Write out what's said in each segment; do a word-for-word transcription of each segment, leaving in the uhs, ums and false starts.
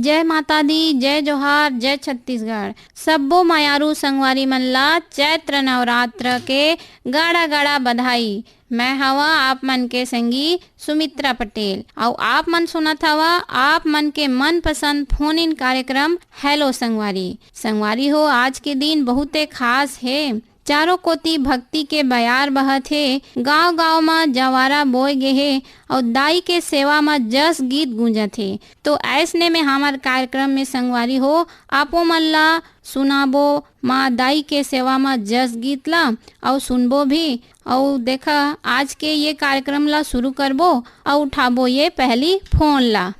जय माता दी, जय जोहार, जय छत्तीसगढ़। सब्बो मयारू संगवारी मन ला चैत्र नवरात्र के गाड़ा गाड़ा बधाई। मैं हवा आप मन के संगी सुमित्रा पटेल, अउ आप मन सुनत हवा आप मन के मनपसंद फोन इन कार्यक्रम हेलो संगवारी। संगवारी हो, आज के दिन बहुते खास हे। चारों कोति भक्ति के बयार बहत हे, गांव-गांव म जवारा बोए गे हे अउ दाई के सेवा म जस गीत गूंजत हे। तो अइसने में हमर कार्यक्रम में संगवारी हो, आपो मन ला सुनाबो माँ दाई के सेवा म जस गीत ला, अउ सुनबो भी। अउ देखा, आज के ये कार्यक्रम ला शुरू करबो अउ उठाबो ये पहली फोन ला।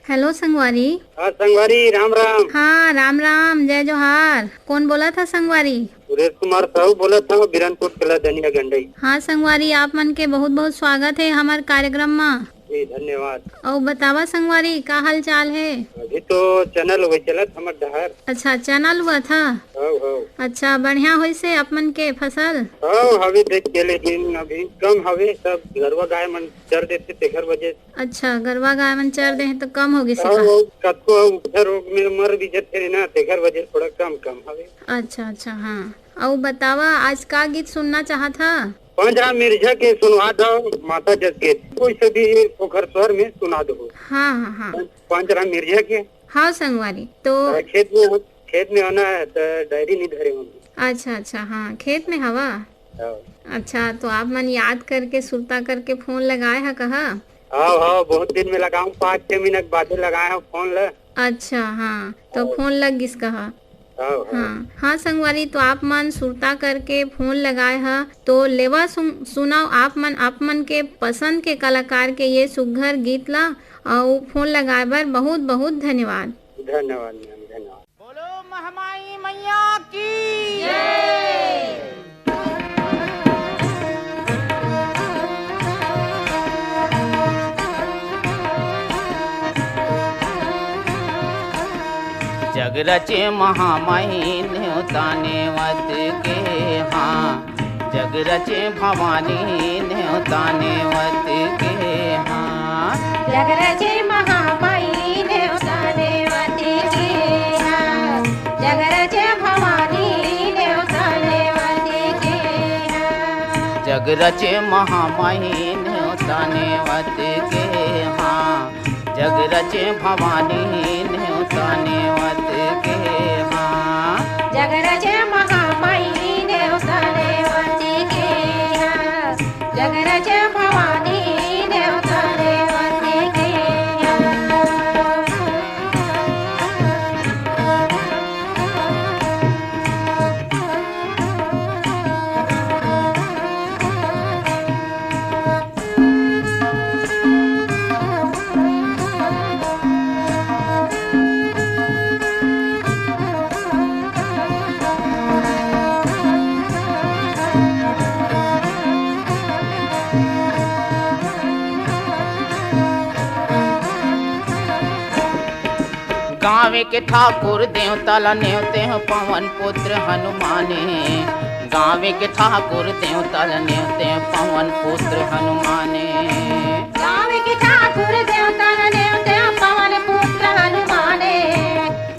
हेलो संगवारी। हाँ संगवारी, राम राम। हाँ, राम राम, जय जोहार। कौन बोलत हा संगवारी? सुरेश कुमार साहू बोलत हा, बिरनपुर कला दनिया गंडई। हाँ संगवारी, आप मन के बहुत बहुत स्वागत हे हमर कार्यक्रम मा। जी, धन्यवाद। अउ बतावा संगवारी, का हाल चाल हे? अभी तो चना लुवई चलत हमर डहर। अच्छा, चना लुवत हा? हव, हव। अच्छा, बढ़िया होइस हे आप मन के फसल? हव, हवे देख के, लेकिन अभी कम हवे, सब गरवा गाय मन चर देथे, तेखर वजह से। अच्छा, गरवा गाय मन चर दे हे, तो कम हो गिस हे अउ, का? अउ कतको अउ उखर रोग में मर भी जथे ना, तेखर वजह से थोड़ा कम, कम हवे। अच्छा, अच्छा, हाँ। अउ बतावा, आज का गीत सुनना चाहत हा? पांचरा मिर्जा के सुनवा दो, माता जस के, कोई से भी ओखर स्वर में सुना दो। हाँ, हाँ, हाँ। पांचरा मिर्जा के। हाँ, संगवारी, तो अ, खेत में, खेत में होना है, तो डायरी नहीं धरे होना। अच्छा, अच्छा, हाँ, खेत में हवा। हाँ। अच्छा, तो आप मन याद करके, सुरता करके फोन लगाए हा कहा? हाँ, हाँ, बहुत दिन में लगाऊं, पाँच छह महीना के बाद लगाए हा फोन ला। अच्छा, हाँ, तो हाँ। फोन लग गिस कहा? हाँ, हाँ। हाँ, हाँ, संगवारी, तो आप मन सुरता करके फोन लगाए हा, तो लेवा सुन-, सुनाओ आप मन, आप मन के पसंद के कलाकार के ये सुग्घर गीत ला, अउ फोन लगाए बर बहुत, बहुत धन्यवाद। धन्यवाद मैम, धन्यवाद। बोलो महामाई मैया की। जग रचे महामाई नेवता नेवत के हाँ, जग रचे भवानी नेवता नेवत के हाँ। जग रचे महामाई नेवता नेवत के हाँ, जग रचे भवानी नेवता नेवत के हाँ। जग रचे महामाई नेवता नेवत के हाँ। जग रचे भवानी नेवता नेवत के हाँ। जग रचे महामाई नेवता नेवत के हाँ। जग रचे भवानी नेवता नेवत के हाँ। गाँव के ठाकुर देवता ला नेवते हो पवन पुत्र हनुमाने। गाँव के ठाकुर देवता ला नेवते हो पवन पुत्र हनुमाने। गाँव के ठाकुर देवता ला नेवते हो पवन पुत्र हनुमाने।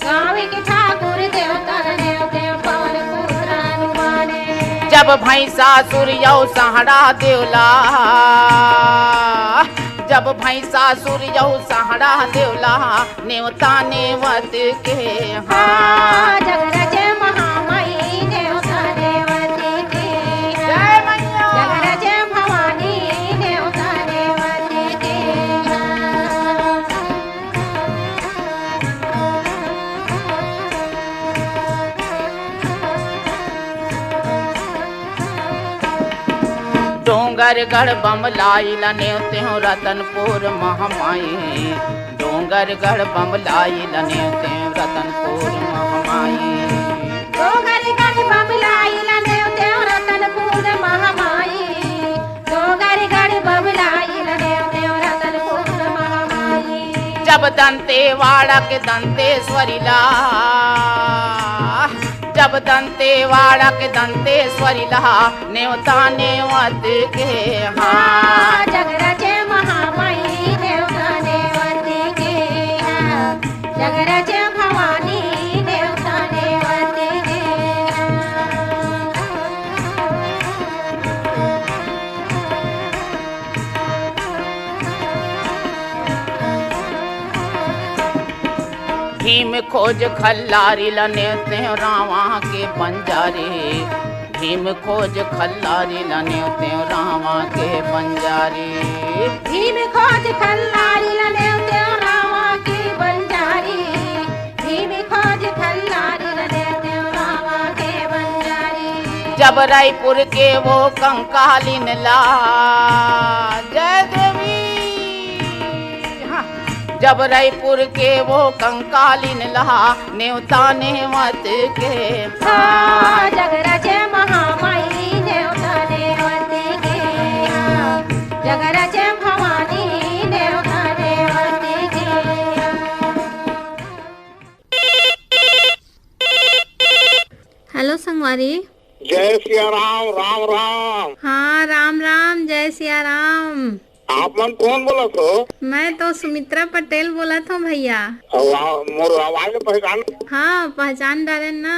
गाँव के ठाकुर देवता ला नेवते हो पवन पुत्र हनुमाने। जब भैंसासुर यौ सहारा देवला, जब भैंसासुर यौ सहारा देवला, नेवता नेवत के हाँ। जग रचे महामाई नेवता नेवत के जय मैया। जग रचे भवानी नेवता नेवत के हाँ। डोंगरगढ़ बमलाई ला नेवते हो रतनपुर महामाई। डोंगरगढ़ बमलाई ला नेवते हो रतनपुर महामाई। डोंगरगढ़ बमलाई ला नेवते हो रतनपुर महामाई। डोंगरगढ़ बमलाई ला नेवते हो रतनपुर महामाई। जब दंतेवाड़ा के दंतेश्वरी ला, जब दंतेवाड़ा के दंतेश्वरी ला, नेवता नेवत के हाँ। जग रचे महामाई नेवता नेवत गरज भवानी देवता देवती के। भीम खोज खल्लारी ल नेवतेंव रावा के बंजारी। भीम खोज खल्लारी ल नेवतेंव रावा के बंजारी। भीम खोज खल्लारी ल नेवतेंव रावा के बंजारी। भीम खोज खल्लारी ल नेवतेंव रावा के बंजारी। जब रईपुर के वो कंकालिन ला, जय देवी, हाँ। जब रईपुर के वो कंकालिन ला नेवता नेवत के। हाँ, जगरज महामाई नेवता नेवत के। हाँ, जगरज भवानी नेवता नेवत के। हेलो संगवारी। जय सिया राम, राम राम। हाँ, राम राम, जय सिया राम। आप मन कोन बोलत हो? मैं तो सुमित्रा पटेल बोलत हूँ भैया। अउ आ-, मोर आवाज ल पहचान? हाँ, पहचान डारेन ना।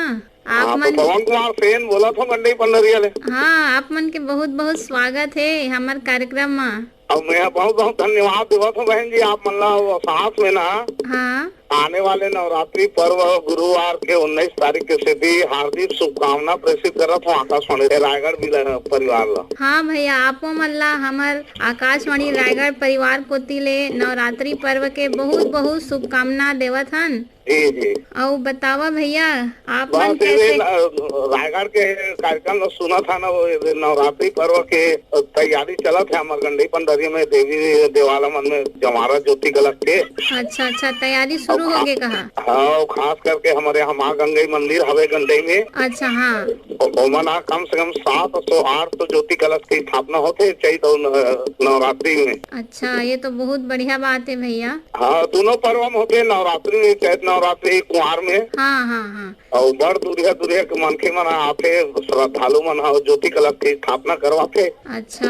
आप हाँ, तो मन पवन कुमार सेन बोलत हूँ, गंडई पंडरिया ले। हाँ, आप मन के बहुत बहुत स्वागत हे हमर कार्यक्रम म। अउ मैं बहुत बहुत धन्यवाद देवत हूँ बहन जी, आप मन ला वो साथ में ना हाँ। आने वाले नवरात्रि पर्व गुरुवार के उन्नीस तारीख के सेती हार्दिक शुभकामना प्रेषित करत हूँ आकाशवाणी रायगढ़ बिला परिवार ला। हाँ भैया, आपो मन ला हमर आकाशवाणी रायगढ़ परिवार कोति ले नवरात्रि पर्व के बहुत बहुत शुभकामना देवत हन। जी, जी। अउ बतावा भैया, आप मन बस ये कैसे? न-, रायगढ़ के कार्यक्रम ल सुनत हन, वो ये नवरात्रि पर्व के तैयारी चलत हे हमर गंडई पंडरी में, देवी देवाला मन में जमारा ज्योति कलश के। अच्छा, अच्छा, तैयारी शुरू अउ हो खा-, गे कहा? हाँ, अउ खास करके हमर यहाँ माँ गंगई मंदिर हवे गंडई में। अच्छा, हाँ। ओ-, ओमन ह कम से कम सात सौ आठ सौ ज्योति कलश के स्थापना होथे चैत अउ न-, नवरात्रि में। अच्छा, ये तो बहुत बढ़िया बात है भैया। हाँ, दोनों पर्व में होथे, नवरात्रि में, चैत नवरात्रि, कुंवार में। हाँ, हाँ, हाँ। अउ बड़ दूरिहा दूरिहा के मनखे मन आथे, श्रद्धालु मन ह ज्योति कलश के स्थापना करवाथे। अच्छा,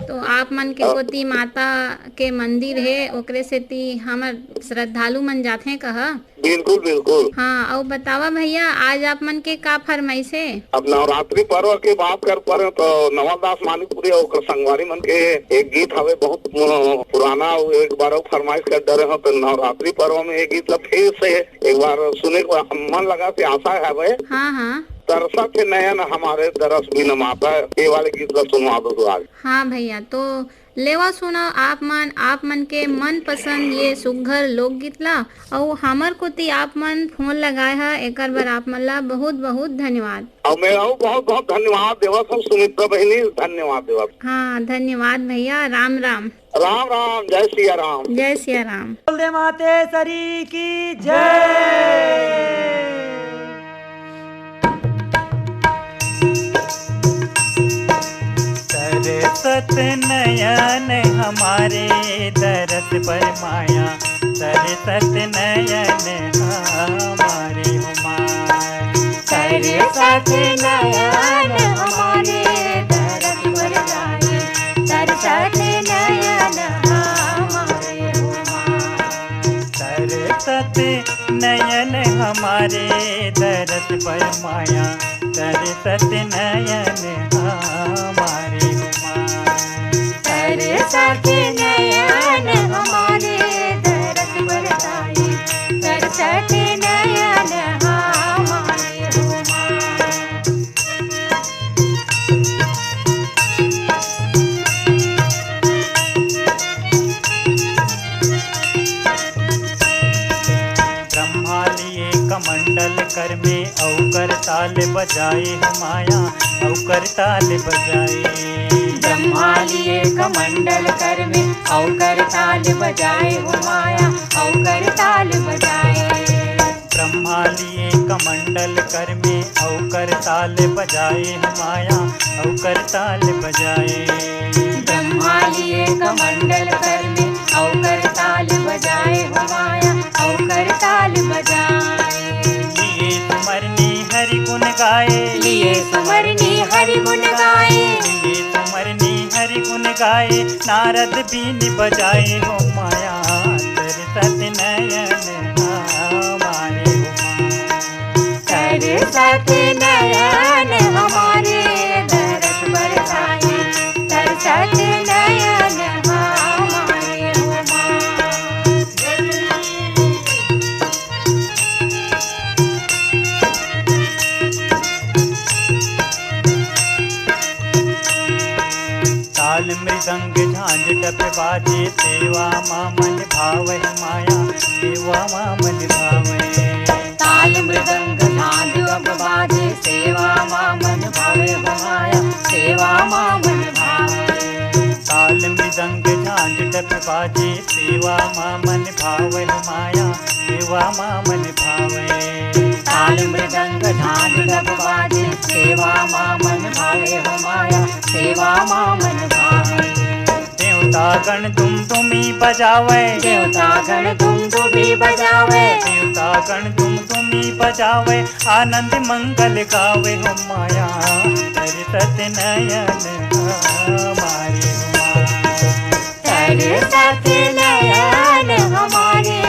तो आप मन के हाँ। कोति माता के मंदिर हे, ओकरे सेती हमर श्रद्धालु मन जाथे कहा? बिल्कुल, बिल्कुल। हाँ, अउ बतावा भैया, आज आप मन के का फरमाइश हे? अब नवरात्रि पर्व के बात कर परे तो नवल दास मानिकपुरी अउ ओकर संगवारी मन के एक गीत हवे बहुत, अ, पुराना, अउ एक बार अउ फरमाइश कर डरे हो तो नवरात्रि पर्व में ये गीत ला फिर से एक बार सुने के मन लगा से आशा हवे। हाँ, हाँ। तरसत हे नयन हमारे दरस बिन माता, ये वाले गीत ला सुनवा दो आज। हाँ भैया, तो लेवा सुना आप मन, आप मन के मनपसंद ये सुघ्घर लोकगीत ला। अउ हमर कोति आप मन फोन लगाए ह, एकर बर आप मन ला बहुत बहुत धन्यवाद। अउ मैं अउ बहुत बहुत धन्यवाद देवत हूँ सुमित्रा बहिनी, धन्यवाद देवत। हाँ, धन्यवाद भैया, राम राम। राम राम, जय सिया राम। जय सिया राम। बोल दे मातेश्वरी की जय। तरसत नयन हमारे दरस पर माया, तरसत नयन हमारे हो माय। तरसत नयन हमारे दरस पर माया, तरसत नयन हमारे हो माय। तरसत नयन हमारे दरस पर माया, तरसत नयन हमारे हो माय। तरसत नयन हमारे दरस पर माया, तरसत नयन हमारे हो माय। ब्रह्मा लिए कमंडल कर में, अउ करताल बजाए हो माया, अउ करताल बजाए। ब्रह्मा लिए कमंडल कर में, अउ करताल बजाए हो माया, अउ करताल बजाए। ब्रह्मा लिए कमंडल कर में, अउ करताल बजाए हो माया, अउ करताल बजाए। ब्रह्मा लिए कमंडल कर में, अउ करताल बजाए हो माया, अउ करताल बजाए। लिए सुमरनी हरि गुण गाए। लिए सुमरनी हरि गुण गाए। लिए सुमरनी हरि गुण गाए, नारद बीन बजाए हो माया, तरसत नयन तरसत नयन हमारे दरस बरसाए, तरसत नयन हमारे हो माँ। ताल मृदंग झांझ टप बाजे, सेवा मा मन भावै माया, सेवा मा मन भावै। ताल मृदंग झांझ टप बाजे, सेवा मा मन भावै हो माया, सेवा मा मन भावै। ताल मृदंग झांझ टप बाजे, सेवा मा मन भावै हो माया, सेवा मा मन भावै। ताल मृदंग झांझ टप बाजे, सेवा मा मन भावै हो माया, सेवा मा मन भावै। देवता गण तुम तुमी बजावै। देवता गण तुम तुमी बजावै। देवता गण तुम तुमी बजावै। आनंद मंगल गावै हो माया, तरसत नयन हमारे हो माया। तरसत नयन हमारे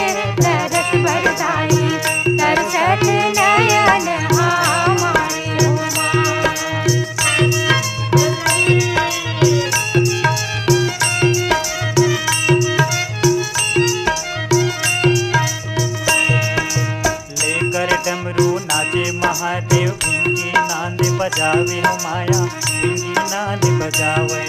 तरस बरसाए, तरसत नयन हमारे हो माँ। लेकर डमरू नाचे महादेव, भिंगी नांद बजावे हो माया, भिंगी नांद बजावे।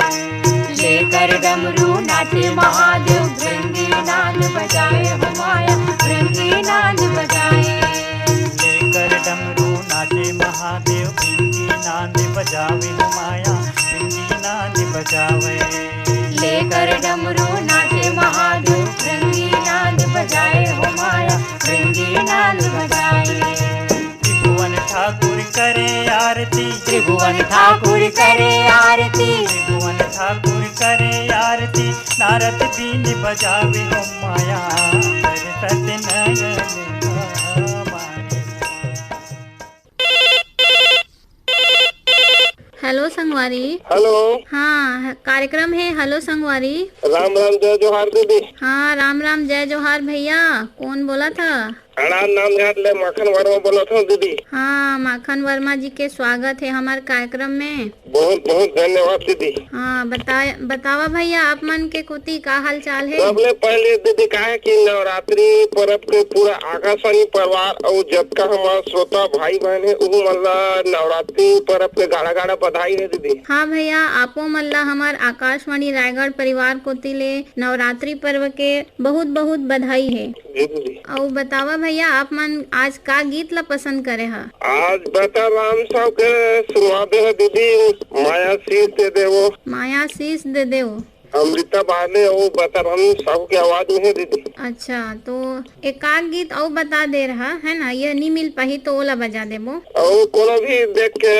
लेकर डमरू नाचे महादेव, भिंगी नांद बजावे हो माया, भिंगी नांद बजावे। लेकर डमरू नाचे महादेव, भिंगी नांद बजावे हो माया, भिंगी नांद बजावे। लेकर डमरू नाचे महादेव, भिंगी नांद बजाए हो माया, भिंगी नांद बजाए। त्रिभुवन ठाकुर करे आरती। त्रिभुवन ठाकुर करे आरती। त्रिभुवन ठाकुर करे आरती। नारद बीन बजावे हो माया, तरसत नयन हमारे। हेलो संगवारी। हेलो। हाँ, ह-, कार्यक्रम हे हेलो संगवारी। राम राम, जय जोहार दीदी। हाँ, राम राम, जय जोहार भैया। कौन बोलत ह? अड़ान नांदघाट ले माखन वर्मा बोलत हूँ दीदी। हाँ, माखन वर्मा जी के स्वागत हे हमर कार्यक्रम में। बहुत बहुत धन्यवाद दीदी। हाँ, बता-, बतावा भैया, आप मन के कोती का हाल चाल हे? सबले पहले दीदी, काहे कि नवरात्रि पर्व के पूरा आकाशवाणी परिवार अउ जतका हमार श्रोता भाई बहन हे, उहू मन ला नवरात्रि पर्व के गाड़ा गाड़ा बधाई हे दीदी। हाँ भैया, आपो मन ला हमर आकाशवाणी रायगढ़ परिवार कोती ले नवरात्रि पर्व के बहुत बहुत बधाई हे। जी दीदी। अउ बतावा भैया, आप मन आज का गीत ला पसंद करे हा? आज बता राम साहू के सुनवा दे हा दीदी, माया शीश दे देवो। माया शीश दे देवो। अमृता बाले अउ बता राम साहू के आवाज में हे दीदी। अच्छा, तो एकाक गीत अउ बता दे रहा है ना, ये नी मिल पाही तो ओला बजा देबो। अउ कोनो भी देख के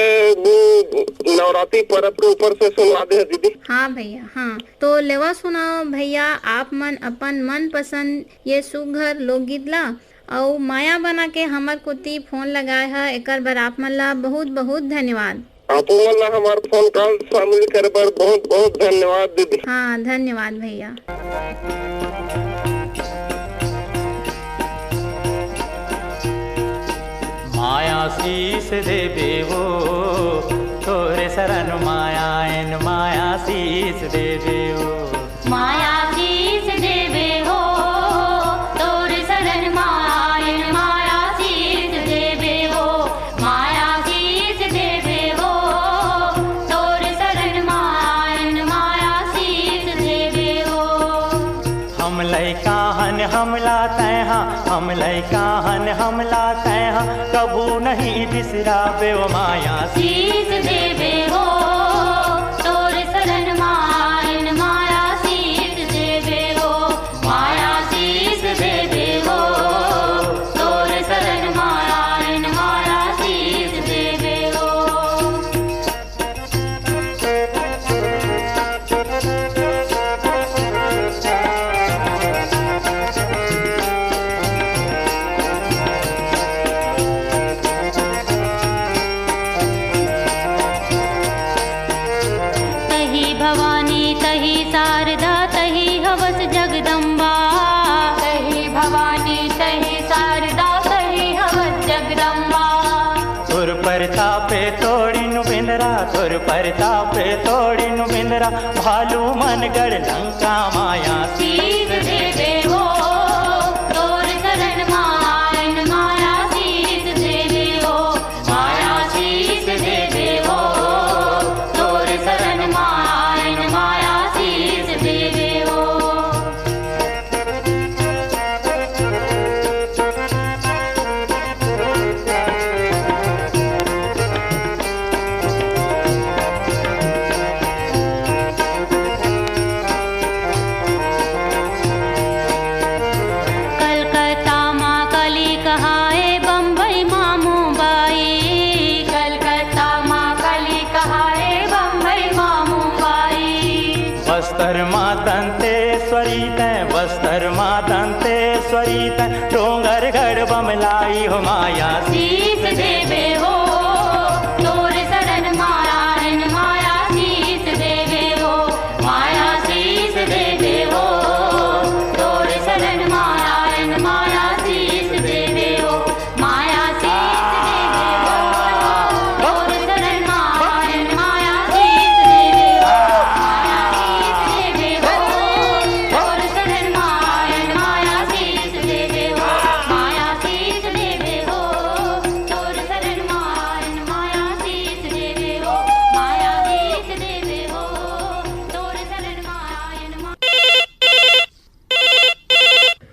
नवरात्रि पर्व के ऊपर से सुनवा दे हा दीदी। हाँ भैया, हाँ। तो लेवा सुनाओ भैया, आप मन अपन मनपसंद ये सुघर लोकगीत ला अउ माया बना के हमर कोती फोन लगाए ह, एकर बर आप मन ला बहुत बहुत धन्यवाद। आपो मन ला हमार फोन कॉल शामिल करे बर बहुत बहुत धन्यवाद दीदी। हाँ, धन्यवाद भैया। माया शीश देवे वो तोरे शरण माया एन माया शीश देवे वो। माया शीश देवे हो, तोर शरण मायन माया शीश देवे हो। माया शीश देवे हो, तोर शरण मायन माया शीश देवे हो। हम लइका हन हमला तैहा, हम लइका हन हमला तैहा, कभू नहीं बिसराबे ओ माया शीश देवे हो। तोर शरण मायन माया शीश देवे हो, माया शीश देवे हो। तोर शरण मायन माया शीश देवे हो। पे तोड़िन बिंदरा, तोर परताप पे तोड़िन बिंदरा, भालू मनगढ़ लंका माया शीश देवे हो। तोर शरण मायन माया शीश देवे हो, माया शीश देवे हो। तोर शरण मायन माया शीश देवे हो। कलकत्ता मा कली कहाए, बम्बई मा मुंबई। कलकत्ता मा कली कहाए, बम्बई मा मुंबई। बस्तर मा दंतेश्वरी तैं, बस्तर मा दंतेश्वरी तैं, डोंगरगढ़ बमलाई हो माया शीश देवे हो। तोर शरण मायन माया शीश देवे हो, माया शीश देवे हो। तोर शरण मायन माया शीश देवे हो, माया शीश देवे हो। तोर शरण मायन माया शीश देवे हो, माया शीश देवे हो। तोर शरण मायन माया शीश देवे हो, माया शीश देवे हो। तोर शरण मायन माया शीश देवे हो, माया शीश देवे हो। तोर शरण मायन मा-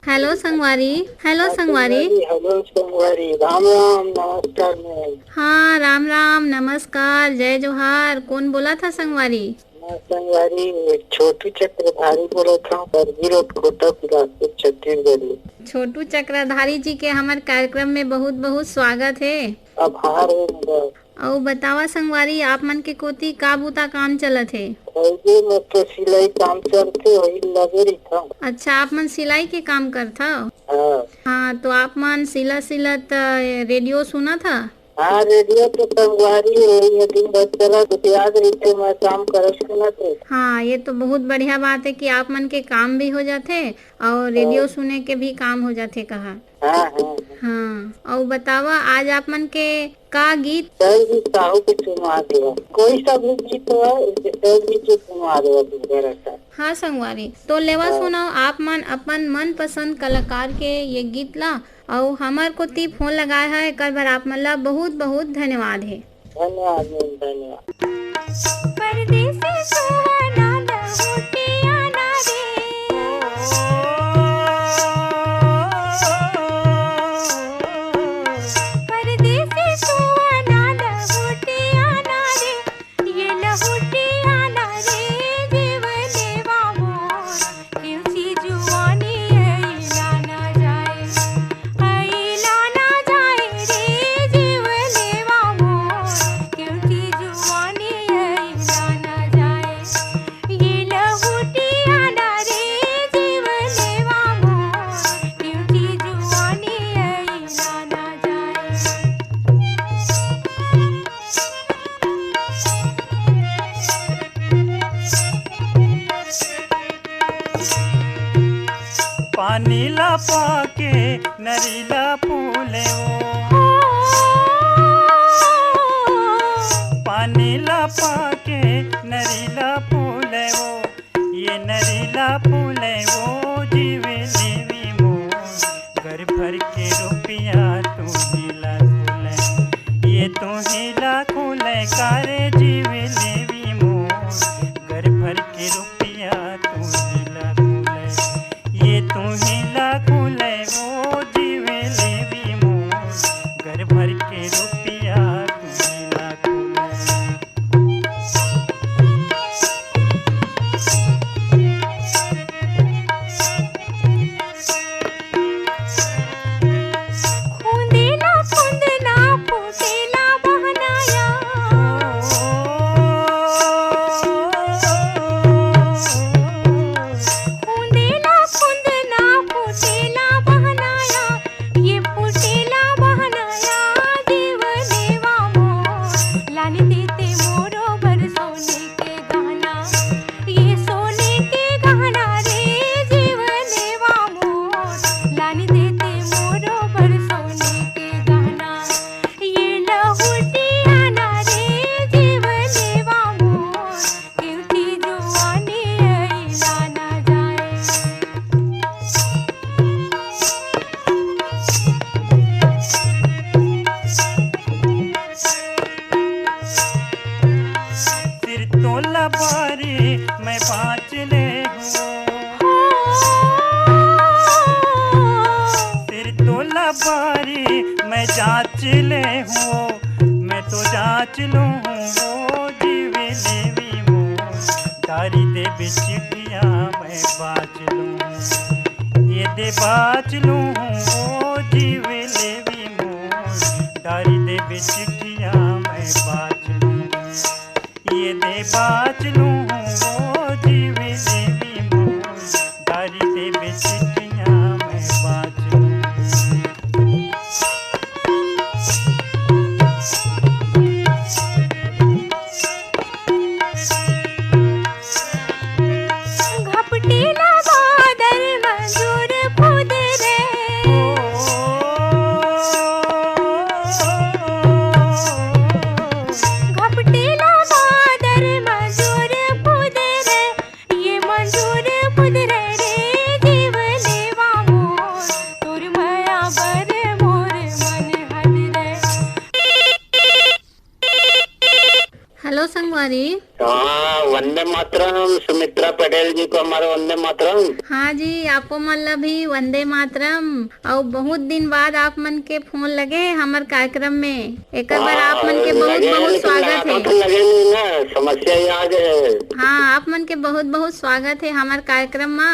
हेलो संगवारी। हेलो संगवारी। हेलो संगवारी, राम राम, नमस्कार मैम। हाँ, राम राम, नमस्कार, जय जोहार। कोन बोलत हा संगवारी? मैं संगवारी छोटू चक्रधारी बोलत हूँ, करगी रोड, कोटा, बिलासपुर, छत्तीसगढ़ ले। छोटू चक्रधारी जी के हमर कार्यक्रम में बहुत बहुत स्वागत हे। आभार हे मेरा। अउ बतावा संगवारी, आप मन के कोती का बूता काम चलत हे? अइजे में तो सिलाई काम चलथे, वही लगे रहिथंव। अच्छा, आप मन सिलाई के काम करथव? हाँ। हाँ, तो आप मन सिला सिलत, अ, रेडियो सुनत ह? हाँ, रेडियो तो संगवारी हे, ये दिन भर चलत, याद रहिथे, मैं काम करत सुनत हे। हाँ, ये तो बहुत बढ़िया बात हे कि आप मन के काम भी हो जाथे अउ रेडियो हाँ। सुने के भी काम हो जाथे कहा। हाँ, हाँ, हाँ। हाँ, अउ बतावा, आज आप मन के का गीत? सैल जी साहू के सुनवा देवा, कोई सा भी गीत हो, उनके सैल जी के सुनवा देवा, दूसरा रहता। हाँ संगवारी, तो लेवा हाँ। सुनाओ आप मन अपन मनपसंद कलाकार के ये गीत ला, अउ हमर कोती फोन लगाए हे, एकर बर आप मन ला बहुत बहुत धन्यवाद हे। धन्यवाद मैम, धन्यवाद। परदेसी सुहाना लहुटिया ना रे। परदेसी सुहाना लहुटिया ना रे। ये लहुटिया ना रे जीव लेवा मोर। क्यों सी जुवानी अइला ना जाए, अइला ना जाए रे जीव लेवा मोर। क्यों सी जुवानी अइला ना जाए, ये लहुटिया ना रे जीव लेवा मोर। क्यों सी जुवानी अइला ना जाए। पानी ला पाके नरी ला फूले वो। पानी ला पाके नरी ला फूले वो। ये नरी ला फूले वो जीव लेवी मोर। घर भर के रुपया तू ही ला खुले, ये तू ही ला खुले कारे जीव लेवी मोर। घर भर के रुपया तू ही ला खुले, ये तू ही ला खुले वो जीव लेवी मोर। घर भर के रुपया तू ही ला खुले। खुंदेला खुंदना फूटेला बहनाया। खुंदेला खुंदना फूटेला बहनाया। ये फूटेला बहनाया जीव लेवा मोर। लानी देते मोरो बर सोने के गहना। ये सोने के गहना रे जीव लेवा मोर। लानी देते मोरो बर सोने के गहना। ये लहुटिया ना वो मैं तो जांच लूं, वो जीव लेवी मोर, डारी दे बिचिटिया मैं बांच लूं, ये दे बांच लूं, वो जीव लेवी मोर, डारी दे बिचिटिया मैं बांच लूं, ये दे बांच लूं, वो जीव लेवी मोर, डारी दे बिचिटिया मैं बांच लूं। घपटेला बादर मजूर खुद रे। घपटेला बादर मजूर खुद रे। ये मजूर खुद रे रे जीव लेवा मोर। तोर मया बर मोर मन हद रे। हेलो संगवारी। हाँ, वंदे मातरम। सुमित्रा पटेल जी को हमारा वंदे मातरम। हाँ जी, आपो मन ला भी वंदे मातरम। अउ बहुत दिन बाद आप मन के फोन लगे हे हमर कार्यक्रम में, एकर बर आप मन के हाँ, बहुत लगे हैं, बहुत लेकिन स्वागत लगातार है। तो लगे नहीं ना, समस्या ही आ गए है। हाँ, आप मन के बहुत बहुत स्वागत है हमर कार्यक्रम मा।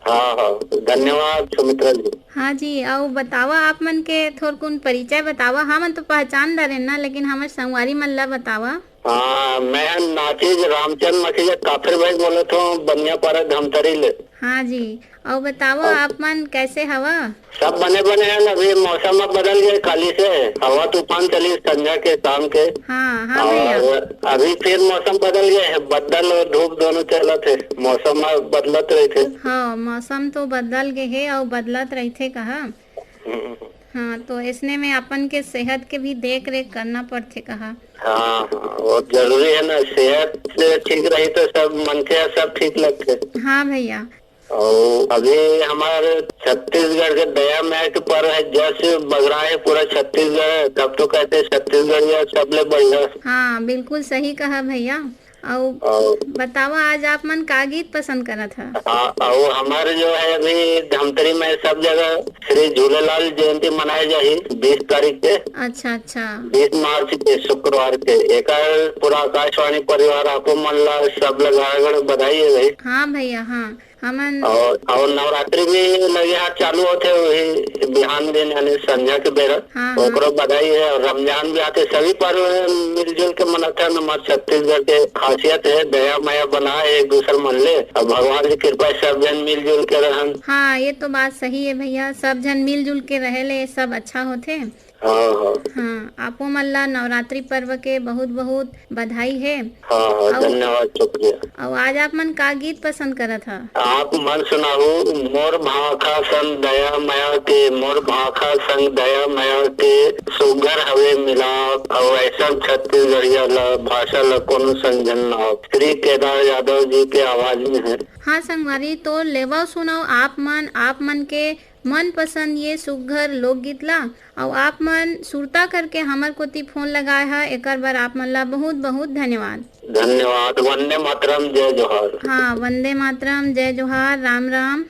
हाँ, हाँ, धन्यवाद सुमित्रा जी। हाँ जी, अउ बतावा, आप मन के थोरकुन परिचय बतावा। हमन तो पहचान डरेन ना, लेकिन हमर संगवारी मन ला बतावा। हाँ, मैं नाचिज रामचंद मसीह काफिर भाई बोलत हूँ, बनियापारा धमतरी ले। हाँ जी, अउ बतावा, हाँ। आप मन कैसे हवा? सब बने बने हैं। अभी मौसम अब बदल गए, काली से हवा तूफान चली संझा के, शाम के। हाँ, हाँ भैया। और अभी फिर मौसम बदल गए है, बादल और धूप दोनों चलत है, मौसम अब बदलत रहते। हाँ, मौसम तो बदल गए है और बदलत रहते कहा। हम्म। हाँ, तो इसने में अपन के सेहत के भी देख रेख करना पड़थे कहा। हाँ, हाँ, बहुत जरूरी है ना, सेहत से ठीक रही तो सब मनखे सब ठीक लगते। हाँ भैया। और अभी हमारे छत्तीसगढ़ के दया मया के पर्व है, जस बगरा है पूरा छत्तीसगढ़, तब तो कहते हैं छत्तीसगढ़िया सबले बढ़िया। हाँ, बिल्कुल सही कहा भैया। अउ और बतावा, आज आप मन का गीत पसंद करत ह? हाँ, और हमारे जो है अभी धमतरी में सब जगह श्री झूलेलाल जयंती मनाए जाही बीस तारीख के। अच्छा, अच्छा। बीस मार्च के शुक्रवार के। एकर पूरा आकाशवाणी परिवार आपो मन ला सब ला गाड़ा गाड़ा बधाई है भाई। हाँ भैया, हाँ। हमन और, और नवरात्रि भी लगे हाथ चालू होथे, वही बिहान दिन यानी संझा के बेरा, हाँ, हाँ। ओकरो बधाई है। और रमजान भी आथे, सभी पर्व मिलजुल के मनाथे। हमारे छत्तीसगढ़ के खासियत है, दया मया बना है एक दूसर मन ले, और भगवान की कृपा से सब जन मिलजुल के रहन। हाँ, ये तो बात सही है भैया, सब जन मिलजुल के रहे ले सब अच्छा होथे। हाँ, हाँ। हाँ, आपो मन ला नवरात्रि पर्व के बहुत बहुत बधाई हे। हाँ, हाँ, अउ, धन्यवाद, शुक्रिया। अउ आज आप मन का गीत पसंद करत ह? आप मन सुनाहू, मोर भाखा संग दया मया के, मोर भाखा संग दया मया के, सुघर हवे मिलाप, अउ ऐसन छत्तीसगढ़िया ला, भाषा ला कोनो संग झन नाप। श्री केदार यादव जी के आवाज में है। हाँ संगवारी, तो लेवव सुनव आप मन, आप मन के मनपसंद ये सुघर लोकगीत ला, अउ आप मन सुरता करके हमर कोति फोन लगाए ह, एकर बर आप मन ला बहुत बहुत धन्यवाद। धन्यवाद। वंदे मातरम, जय जोहार। हाँ, वंदे मातरम, जय जोहार, राम राम।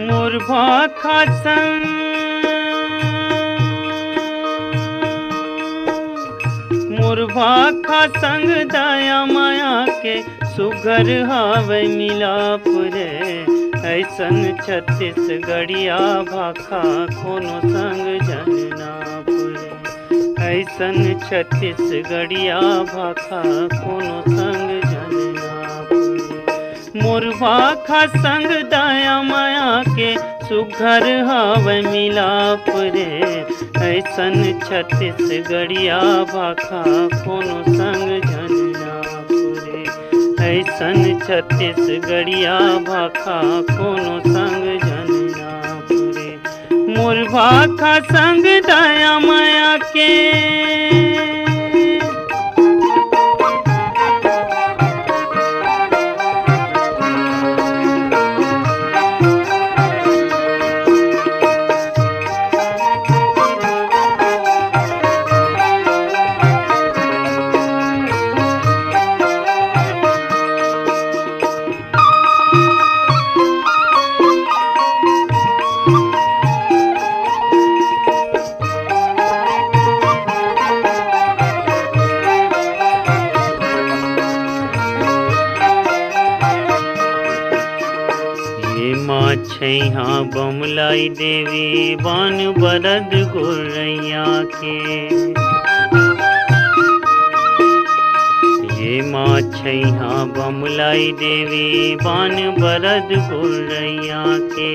मोर भाखा संग, मोर भाखा संग दया माया के सुघर हावय मिलाप रे। अइसन छत्तीसगढ़िया भाखा कोनो संग झन नाप रे। अइसन छत्तीसगढ़िया भाखा कोनो संग झन नाप रे। मोर भाखा संग दया माया के सुघर हावय मिलाप रे। अइसन छत्तीसगढ़िया भाखा कोनो संग झन नाप रे। अइसन छत्तीसगढ़िया भाखा कोनो संग झन नाप रे। मोर भाखा संग दया माया के। इहाँ बमलाई देवी बान बरद गोरैया के। ये माँ छैहा बमलाई देवी बान बरद गोरैया के।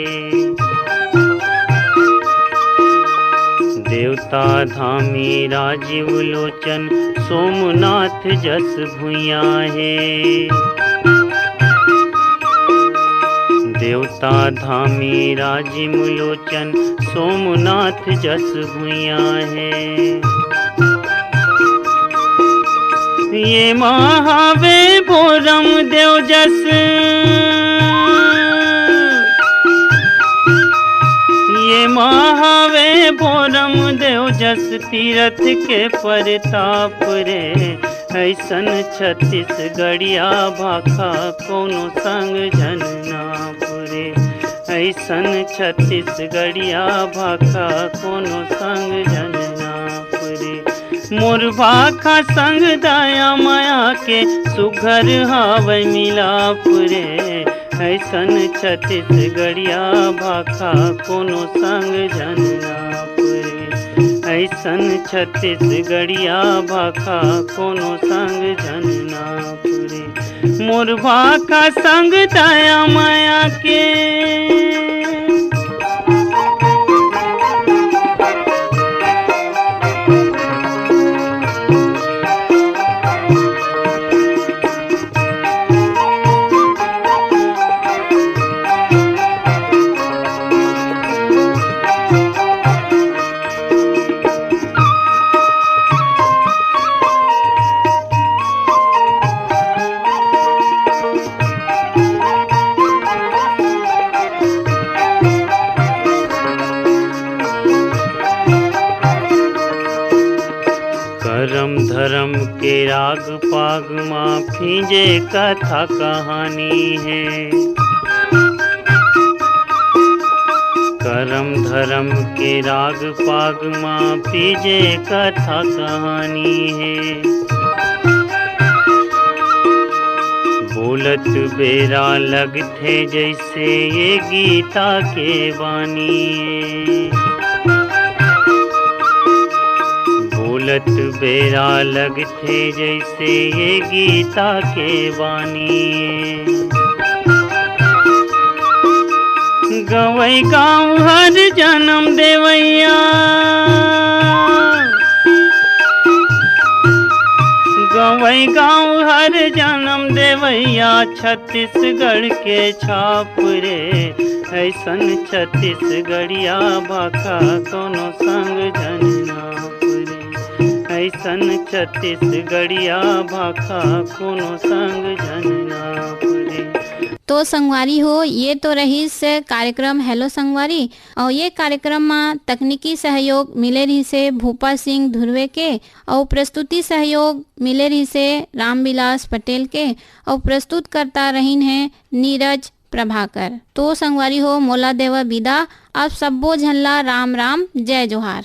देवता धामी राजीव लोचन सोमनाथ जस भुइयाँ हे। देवता धामी राजीव लोचन सोमनाथ जस भुइयाँ हे। ये महावे बोरम देव जस, ये महावे बोरम देव जस तीरथ के परताप रे। ऐसन छत्तीसगढ़िया भाखा कोनो संग झन नाप रे। ऐसन छत्तीसगढ़िया भाखा कोनो संग झन नाप रे। मोर भाखा संग दया मया के सुघर हावय मिलाप रे। ऐसन छत्तीसगढ़िया भाखा कोनो संग झन नाप रे। ऐसन छत्तीसगढ़िया भाखा कोनो संग झन नाप रे। मोर भाखा संग दया मया के। करम धरम के राग पाग मा फीजे कथा कहानी हे। करम धरम के राग पाग मा फीजे कथा कहानी हे। बोलत बेरा लगथे जैसे ये गीता के बानी हे। बोलत बेरा लगथे जैसे ये गीता के बानी। गवई गाँव हर जन्म देवैया, गवई गाँव हर जन्म देवैया, छत्तीसगढ़ के छाप रे। ऐसन छत्तीसगढ़िया भाखा कोनो संग झन नाप रे। ऐसन छत्तीसगढ़िया भाखा कोनो संग झन नाप रे। तो संगवारी हो, ये तो रहिस कार्यक्रम हेलो संगवारी। अउ ये कार्यक्रम म तकनीकी सहयोग मिले रहिसे भूपा सिंह धुर्वे के, अउ प्रस्तुति सहयोग मिले रहिसे रामविलास पटेल के, अउ प्रस्तुतकर्ता रहिन हे नीरज प्रभाकर। तो संगवारी हो, मोला देवा बिदा, आप सब्बो झन ला राम राम, जय जोहार।